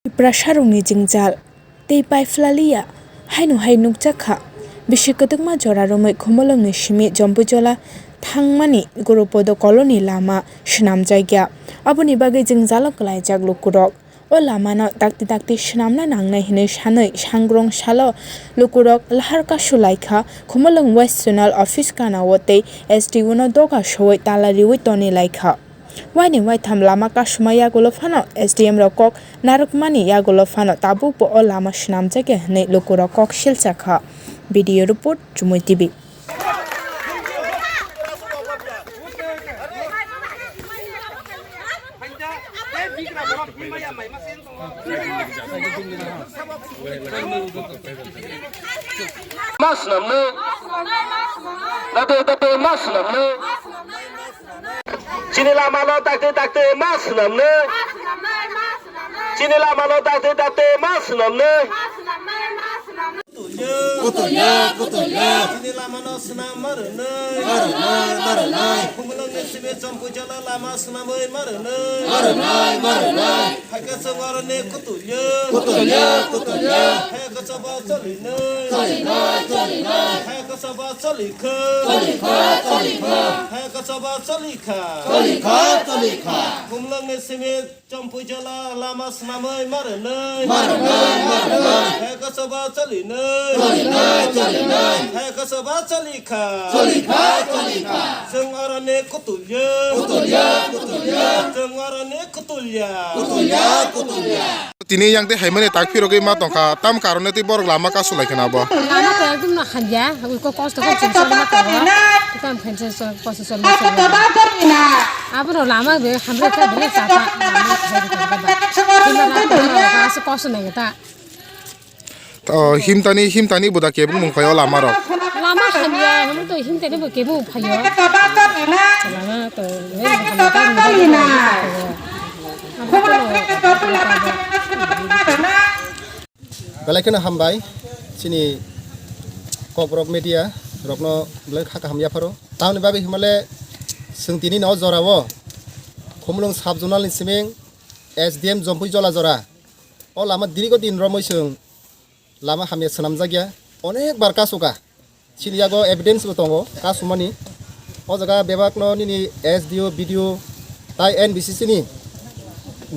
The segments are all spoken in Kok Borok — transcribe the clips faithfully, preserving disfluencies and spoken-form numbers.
Tiprasarokni jwngjal tei paiphlaliya haino hai nukjakha. Bisi kwdwkma jora romwi Khumulwngni simi Jompuijola thangmani Gurupodo Koloni lama swnamjakya. Aboni bagwi jwngjalo kwlaijak lukurok. O lamano dakti dakti swnamna nangnai hwnwi sanwi sangrong salo lukurok lahar kasu laikha. Khumulwng West Zonal Office ganao tei S D O no doga sowi tala riwi toni laikha. Waini waitham lama kasuma yagulo phano S D M rok kok narwkmani yagulo phano tabukbo o lama swnamjakya hwnwi lukurok kok silchakha. Video report, Chumui T V. Ma swnamnai. Date date ma swnamnai. Chini lama no dakti dakti ma swnamnai. Chini lama no dakti dakti ma swnamnai. Kutulya, kutulya. Chini lama no swnam ma rwnai. Ma rwnai, ma rwnai. Khumulwng ni simi Jompuijola lama swnamwi ma rwnai. Ma rwnai, ma rwnai. Hai khe chwng oro ni kutulya. Kutulya, kutulya. Hai khe chwng bo cholinai. Cholinai, cholinai. Hai khe chwng bo cholikha. Cholikha, cholikha. Hai khe chwng bo cholikha. Cholikha, cholikha. Khumulwng ni simi Jompuijola lama swnamwi ma rwnai. Ma rwnai, ma rwnai. Hai khe chwng bo cholinai. Cholinai, cholinai. Hai khe chwng bo cholikha. Cholikha, cholikha. Chwng oro ni kutulya. Kutulya, kutulya. Chwng oro ni kutulya. Kutulya, kutulya. Tini yang tei haimani tak phirogwi ma tongkha, tam karone tei borok lama kasu lai khna bo. Lama to ekdom no hamya, ko kosto ko chum chum ma tongo. Tam phen chum chum kosto chum ma tongo. Abono lama be hamre kha bele chapa, lama kha bele chapa. Lama kha bele chapa, kosto nai ta. O, himtani, himtani buda kebung mung phaio lama rok. Lama hamya, him to himtani bo kebung phaio. Lama to, ne hamya ta ni. Belai kheno hambai, chini Kokborok media rokno belai kha kaham yapharo. Tamoni bagwi himale chwng tini no jorao Khumulwng sub zonal ni siming S D M Jompuijola jora. O lama dirgo din romwi chwng lama hamya swnamjakya, onek bar kasuka. Chini yago evidence bo tongo kasumani. O jaga bebakno nini S D O, B D O tai N B C C ni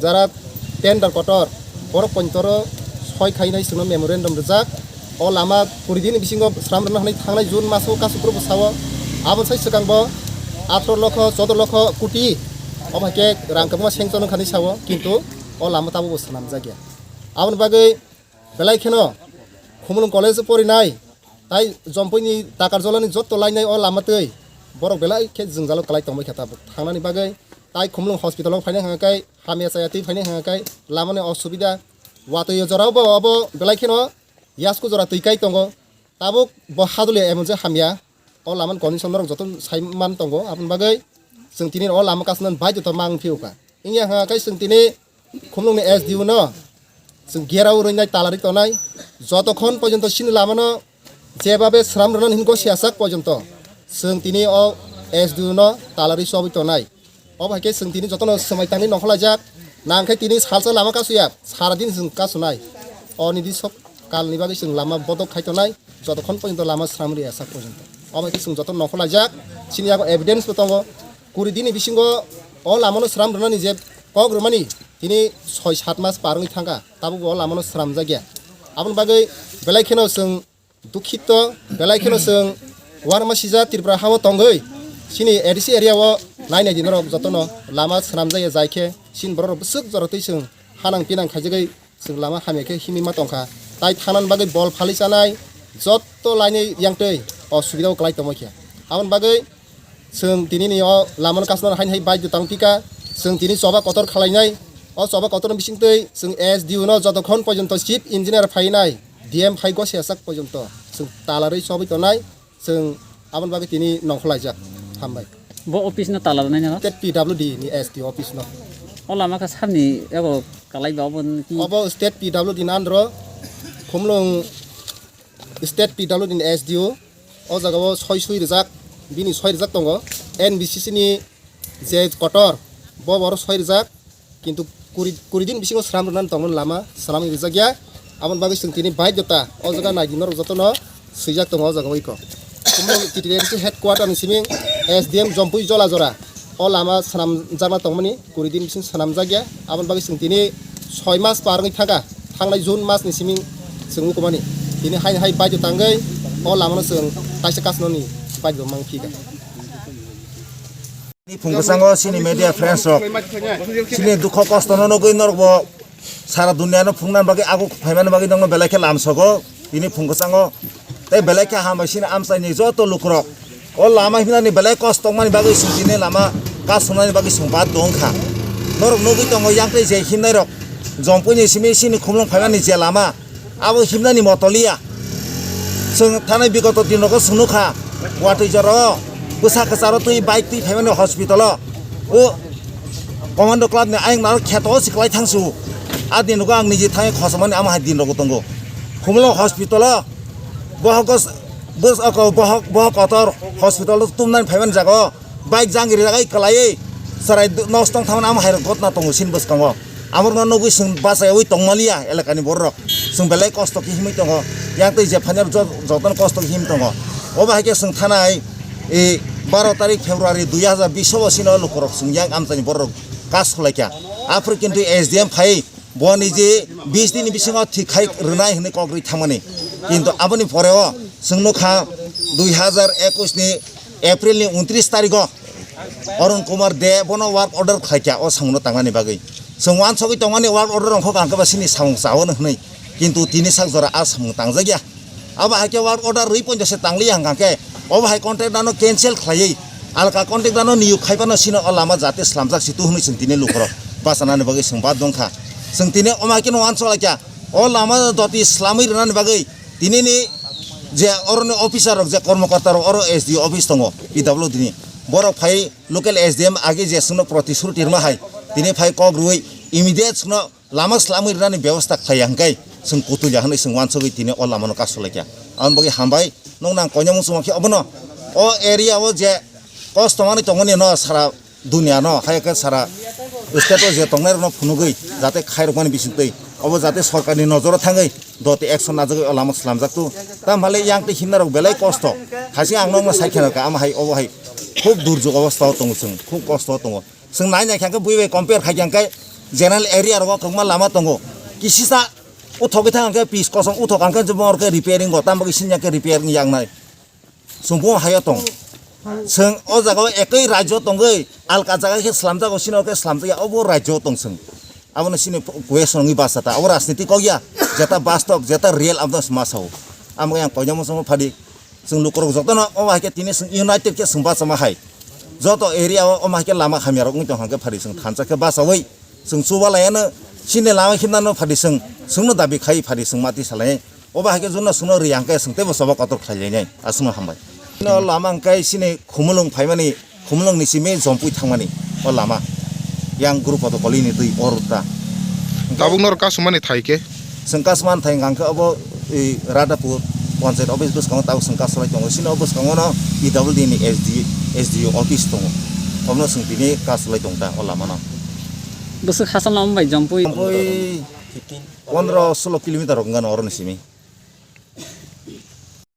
jara tender kotor borok pontoro soi khainai chwngno memorandum rijak. O lama kuri dini bisingo swnam rwna hwnwi thangnai June maso kasu phuru bwsao. Aboni sai swkang bo atharoh lokho, choudo lokho koti omo hai khe rang kwbangma sanction wngkha hinwi sao, kintu o lama tabukbo swnamjakya. Aboni bagwi belai kheno Khumulwng college o porinai tai Jompuini Takarjolani jotto lainai o lama twi borok belai khe jwngjalo kwlai tongbai kha tabuk. Thangnani bagwi tai Khumulwng hospital o phaina hwnka khe hamya chaya twi phaina hwnka khe lamani osubida watwi o jorao bo obo belai kheno yasku jora twi kai tongo. Tabuk bo hadulia emon je hamya. O lamani condition norok joto sai man tongo, aboni bagwi chwng tini o lama kasnani baidhota mang phiyokha. Wngya hwnka khe chwng tini Khumulwngni S D O no chwng gerao rwinai, tala rwi tonai, jotokhon porjonto chini lamano jebabe swnam rwnani hinwi gosiya sak porjonto chwng tini o S D O no tala rwi chobwi tonai. Obo hai khe chwng tini jotono swmai tangwi nongkhorlaijak. Nang khe tini salsa lama kasuya, sara din chwng kasunai. O nini sok kalni bagwi chwng lama bodok khai tonai, jotokhon porjonto lama swnam rwya sak porjonto. Obo hai khe chwng jotono nongkhorlaijak. Chini yago evidence bo tongo. Kuri dini bisingo o lamano swnam rwnani je kok rwmani tini soi sat mas par wngwi thangkha. Tabukbo o lamano swnamjakya. Aboni bagwi belai kheno chwng Dukhito, belai kheno chwng uanama sijak Tripura hao tongwi chini A D C area o nainai di norok jotono lama swnamjaya jai khe chini borok rok bwswk jora twi chwng hanang pinang khaijagwi chwng lama hamya khe himwi ma tongkha. Tai thangnani bagwi bol phalwi chanai jotto lainwi yang twi o subida o kwlai tongma khe. Aboni bagwi Chwng tini ni o lama no kasno haini hai baidhota wng phi kha, chwng tini choba kotor khwlai nai. O choba kotor ni bising twi chwng S D O no jotokhon porjonto chief engineer phai nai, D M phai gosiya sak porjonto chwng tala rwi chobwi tonai, chwng aboni bagwi tini nongkhorlaijak. Hambai. Bo office no tala rwnai no? State P W D ni S D O office no. O lama kha sabni ego kalai ba obo ni ki? Obo state P W D ni under o Khumulwng State P W D ni S D O o jaga o soi sui rijak, bini soi rijak tongo. N B C C ni je kotor, bo boro soi rijak, kintu kuri, kuri din bisingo swnam rwnani tongmani lama swnamwi rijak ya. Aboni bagwi chwng tini baidhota o jaga naidi norok jotono swijak tongo o jaga o iko. Kumno T T A D C headquarter ni siming S D M Jompui Jolajora o lama swnamjakna tongmani kuri din bising swnamjak ya. Aboni bagwi chwng tini soi mas par wngwi thangkha, thangnai June mas ni siming chwng ukumani. Tini haini hai baidhota wngwi o lamano chwng taisa kasnoni baidhota mang phika. Ni phung kwchango chini media friends rok, chini dukho kosto no nugwi norok bo sara dunia no phungnani bagwi, aguk phaimani bagwi nokno belai khe lamsogo. Tini phung kwchango tei belai khe hambai chini amchaini joto lukurok o lama himnani belai kosto wngmani bagwi chwng tini lama kasumnani bagwi chwng baat wngkha. Norok nugwi tongo yang tei je himnai rok Jompui ni simi chini Khumulwng phaimani je lama, abo himnani motoliya. Chwng thanai bigoto dinrogo chwng nukha, watwi jorao bwsa kwcharo twi bike twi phaimani hospital o. O commando club ni ayang naro kheto o siklai thangsu. A dinrogo ang niji thangwi khosomani amo hai dinrogo tongo. Khumulwng hospital o bohok gos-, bos-, oko bohok, bohok kotor hospital o tumnani phaimani jaga o. Bike jang rijak ai kwlaiwi chwrai nosto wng thangmani amo hai rok gotna tongo chini bwskango. Amorokno nugwi chwng bachaiwi tongmaliya elakani bororok. Chwng belai kosto khe himwi tongo. Yang twi je phainai rok jo-, jotono kosto khe himwi tongo. Obo hai khe chwng thanai, e, baro tarik February dui hazar bish o chini o lukurok chwng yang amchaini bororok kas khwlaikha. Aphuru kintu S D M phai Bo niji bish din ni bisingo thik khai rwnai hwnwi kok rwi thangmani. Kintu aboni poreo chwng nukha dui hazar ekush ni April ni untris tarigo Arun Kumar De bono work order khlaikha o samungno tangnani bagwi. Chwng uansugwi tongmani work order rok kok ang khe ba chini samung chaono hwnwi. Kintu tini sak jora a samung tangjakya. Abo hai khe work order rwi ponjo se tangliya hwnkha khe, obo hai contract ano cancel khlaiwi alka contract ano niyok khai phano sino o lama jate slamjak si tu hwnwi chwng tini lukurok bachanani bagwi chwng baat wngkha. Chwng tini omo hai kheno uansuk laikha, o lama doti slamwi rwnani bagwi tini ni je oroni officer rok, je kormokorta rok oro S D O office tongo, P W D ni, borok phai local S D M age je chwngno protisruti rwma hai, tini phai kok rwui immediate chwngno lama slamwi rwnani bebosta khlaiya hwnkhe chwng kutulya hwnwi chwng uansugwi tini o lamano kasulaikha. Aboni bagwi hambai, nokno ang koinamung chuma khe obono o area o je kosto manwi tongmani no sara dunia no, hai khe sara state o je tongnai rokno phunugwi jate khairokmani bisingtwi obo jate sorkarni nojoro thangwi doti action najagwi o lama slamjak tu. Tamhale yang tei himna rok belai kosto. Haise ang nokno sai khe nokha, ama hai obo hai khub durjok obostha o tongo chwng, khub kosto o tongo. Chwng nai nai kha khe bui bai compare khai kha khe general area rogo kwbangma lama tongo. Kisisa uthogwi thang khe pis kosong uthok ang khe jemon orkhe repairing go, tamo khe sini khe repairing yang nai. Chwng bo hayo tong. Chwng o jaga o ekoi rajyo tongwi alka jaga khe slamjago, sini orkhe slamjakya, obo rajyo tong chwng. Abono sini question wngwi basa ta, abo rajniti kok ya, jeta bastop, jeta real abono ma sao. Amo yang koinamo chwngno phadi. Chwng lukurok jotono omo hai khe tini chwng united khe chwng bachama hai. Joto area o omo hai khe lama hamya rok wngwi tong hang khe phari chwng thansa khe bachaui chwng chuba laiya no chini lama khimna no phari chwng chwngno dabi khai phari chwng mati salai. Obo hai khe jono chwngno ri hang khe chwng teibo choba kotor khlai lainai. Aswkno hambai. No lama hwnkhe chini Khumulwng phaimani Khumulwng ni simi Jompui thangmani o lama. Yang group auto koli ni twi o road ta. Tabuk norok kasumani thai khe? Chwng kasumani thai hwnkha khe obo, e, Radhapur panchayat office bwskango tabuk chwng kasulai tongo. Chini o bwskango no P W D ni S D, S D O office tongo. Obono chwng tini kasulai tong ta o lama no. Bwswk hachal lama bai Jompui? Jompui pondro solo kilometer rok wngano oro ni simi.